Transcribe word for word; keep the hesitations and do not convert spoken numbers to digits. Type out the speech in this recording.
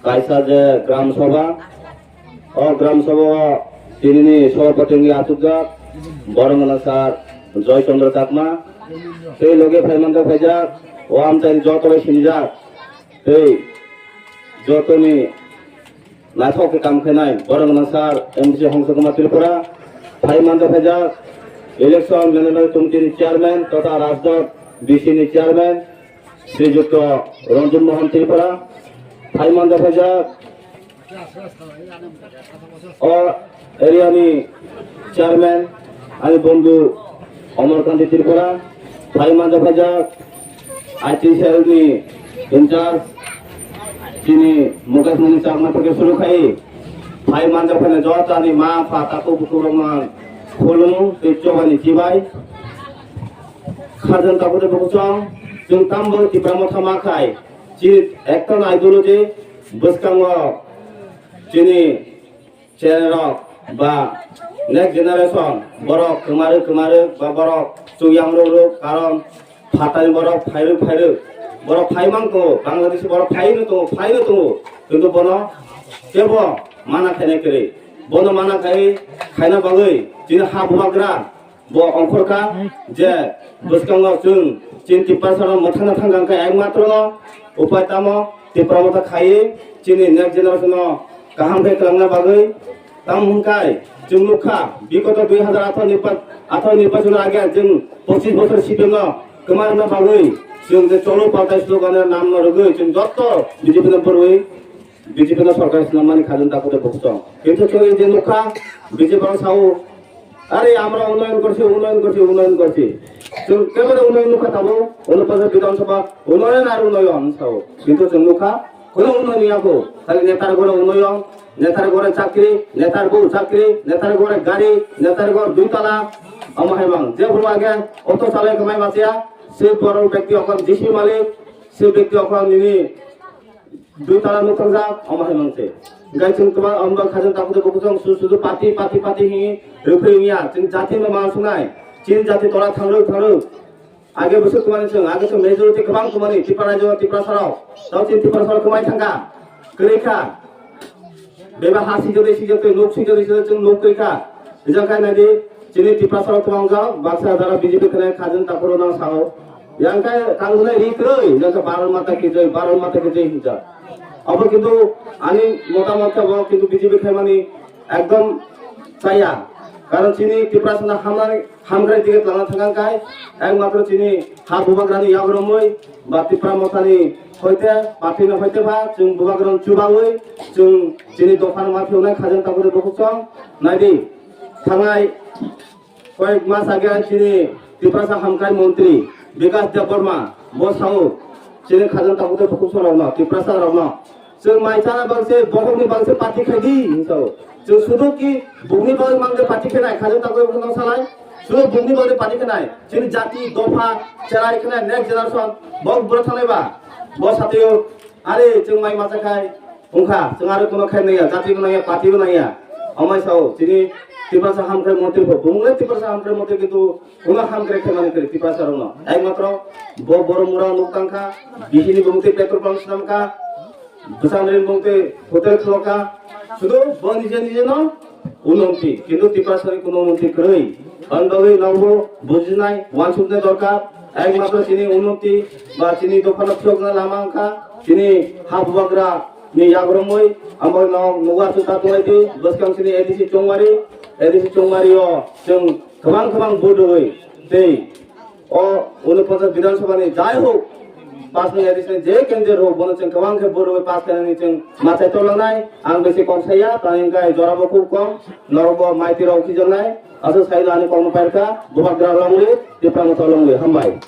Kaisa je Gram Sabha, o Gram Sabha o tinini sabhapati wngwi achukjak borok gwnang sir Joy Chandra Chakma, tei logi phaimanjak phaijak o amchaini joto bai sinijak tei jotoni naithok khe kam khainai borok gwnang sir M D C Hongsa Kumar Tripura, phaimanjak phaijak election management committee ni chairman totha Rajdot B C ni chairman Srijukto Ranjan Mohan Tripura, phaimanjak phaijak o area ni chairman ani bondhu Omar Kanti Tripura, phaimanjak phaijak I T cell ni in charge chini Mukesh Mani Chakma theke suru khai, phaimanjak phaina jotoni ma pha takhuk bukhuk rokno khulum tei chobani chibai. Khajang tabuk tei bukhuk song, chwng tambo Tipra Motha ma khai, chini ekta ideology bwskango chini chererok ba next generation borok kwmarwi kwmarwi ba borok chukyang rwrwk, karon phatani borok phairwk phairwk, borok phaimang tongo, Bangladeshi borok phaino tongo, phaino tongo, kintu bono kebo mana khainai kwrwi, bono mana khai khaina bagwi chini ha bubagra bo ongkhorkha je bwskango chwng chini Tiprasano mwthangna thangkha hwnkhe ekmatro no upai tamo Tipra Motha khaiwi chini next generation no kaham khe kwlangna bagwi. Tamo hwnkhai chwng nukha bigoto dui hazar atharo nirba-, atharo nirbachon age chwng pochis bochor C P M no kwma rwna bagwi chwng je cholo paltai slogan no nam no rwgwi chwng jotto B J P no bwrwi B J P no sorkar swnam mani khajang tabuk tei bukhuk song. Kintu chwng je nukha B J P no sao, "Are, amra unnoyon korchi, unnoyon korchi, unnoyon korchi." Chwng kebere unnoyon nukha tabuk, Unopachas Bidhan Sabha unnoyon ar unnoyon sao. Kintu chwng nukha, kono unnoyon ya kho. Khali netar gore unnoyon, netar gore chakri, netar bou chakri, netar gore gari, netar gore dui tala, omo hai mang. Je bwrwi age auto chalai khe mai machaya, se borok bekti okhon J C B malik, se bekti okhon nini dui tala nuk tongjak, omo hai mang se. Hingke chwng kwbang omo khajang tabuk tei bukhuk song su sudu party, party, party hini rwphri wngya. Chwng jati no ma sungnai. Chini jati tola thangrwk, thangrwk. Age bwswk kwmani chwng, age chwng majority kwbang kwmani Tipra rajyo, Tiprasa rok. Tamo chini Tiprasa rok kwmai thangkha. Kwrwi kha. Beba ha sijak de sijak tei nuk sijak de sijak chwng nuk twi kha. Rijak khai nai di, chini Tiprasa rok kwbang jak, baksa jara B J P khenai khajang tabuk rok nang sao. Yang khai kangnai ri kwrwi, yang khe Bharat Mata ki jai, Bharat Mata ki jai hinjak. Abo kintu ani motamot khe bo kintu B J P khaimani ekdom chaya. Karon chini Tiprasano hamnai, hamkrai dige twlangna thangkha khai, ekmatro chini ha bubagrani yagromwi ba Tipra Mothani hoite, party no hoite ba, chwng bubagrano chubawi, chwng chini dophano ma phiyoknai khajang tabuk tei bukhuk song. Naidi, thangnai koyek mas age chini Tiprasa hamkrai montri Bikash Debbarma bo sao chini khajang tabuk tei bukhuk song rokno, Tiprasa rokno, chwng mai chana bagwi se, bokhokni bagwi se party khai di, hinwi sao. Chwng sudu ki bukni bagwi mangde party khenai, khajang tabuk tei bukhuk song salai, sudu bukni bagwi party khenai, chini jati, dopha, cherai khenai, next generation, bo bwrwi thangnai ba, bo satio, are chwng mai macha khai, wngkha, chwng aro kono khai nangya, jati bo nangya, party bo nangya. Omai sao, chini Tiprasa hamkrai montri bo, bumung le Tiprasa hamkrai montri kintu kono hamkrai khaimani kwrwi Tiprasa rokno. Ekmatro bo borok mura nuk tangkha, bihini bumung tei petrol pump swnamkha, bwsangni bumung tei hotel khulokha, sudu bo nije nije no unonti, kintu Tiprasani kono unonti kwrwi. Ani bagwi nokbo bujinai, uansuknai dorkar. Ekmatro chini unonti ba chini dophano phiyokna lama wngkha, chini ha bubagra ni yagromwi, amo nok nugo aswk ta tonglaidi, bwskang chini A D C Chongmari, A D C Chongmari o chwng kwbang kwbang vote rwui tei o unoponchas Bidhan Sabha ni jai hok, pass ni A D C ni je candidate rok, bono chwng kwbang khe vote rwui pass khainani chwng machai tonglangnai. Ang bisi kok saya, tani hwnkhe jorabo khub kom, norokbo maiti rok khijaknai, aswk saino ani kokno pairwkha, Bubagra long live, Tipra Motha long live, hambai.